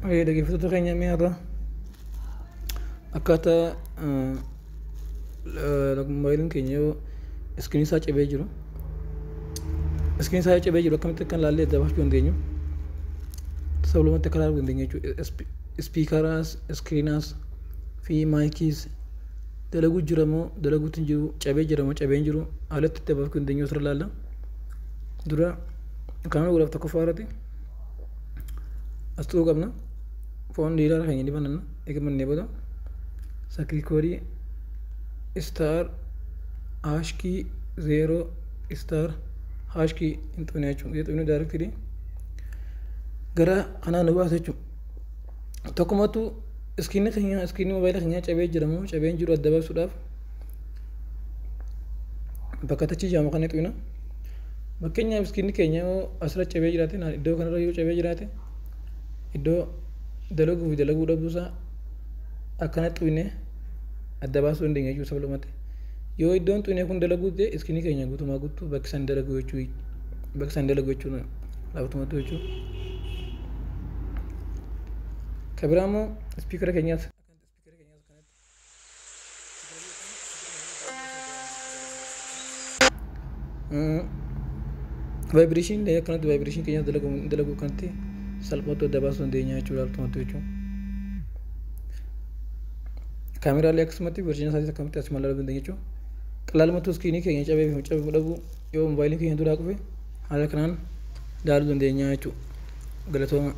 Dhaggeeffattoota keenya, mee har'a akkaataa moobaayiliin keenya yoo iskiriinii isaa cabee jiru, iskiriinii isaa cabee jiru akkamitti akka ilaallee adda baafachuu dandeenyu, salphumatti akka ilaaluu dandeenyu jechuudha. Ispiikaraas, iskiriinaas fi maayikiis dalaguu jira moo dalaguutti hin jiru, cabee jira moo cabee hin jiru, haalatti adda baafachuu dandeenyu asirra ilaalla. Dura kaamera godhaaf tokkoffaa irratti as tuquu qabna. Foon dhiiraa keenya ni bananna. Eega bannee booda sakirikoorii star haashkii 0 star haashkii hin xuqne jechuudha. Xuqne daayirektirii gara kanaa nu baasa jechuudha. Tokkumatu iskiriinii keenya, iskiriinii moobaayila keenyaa cabee jira moo cabee hin jiru adda baasuudhaaf bakka tachii jedhamu kana xuqna. Fakkeenyaaf, iskiriinii keenya yoo asirra cabee jiraate, iddoo kanarra yoo cabee jiraate, iddoo dalaguu fi dalaguu dhabuusaa akkana xuqne adda baasuu dandeenya jechuudha salphumatti. Yoo iddoon xuqne kun dalaguu ta'e, iskiriinii keenya guutumaa guutuu bakki isaan dalagu jechuu, bakki isaan dalagu jechuudha laafutumatti jechuudha. Kan biraa immoo ispiikara keenyaas vaayibireeshinii illee akkanatti, vaayibireeshinii keenyaas dalagu dalaguu kanatti salphumatti adda baasuu dandeenya jechuudha laafutumatti jechuudha. Kaameraalee akkasumatti verjiina isaatis akkamitti asuma ilaaluu dandeenya jechuudha. Qalaalumatti iskiriinii keenya cabee fi cabuu dhabuu yoo moobaayiliin keenya duraa kufe haala kanaan ilaaluu dandeenya jechuudha. Galatooma.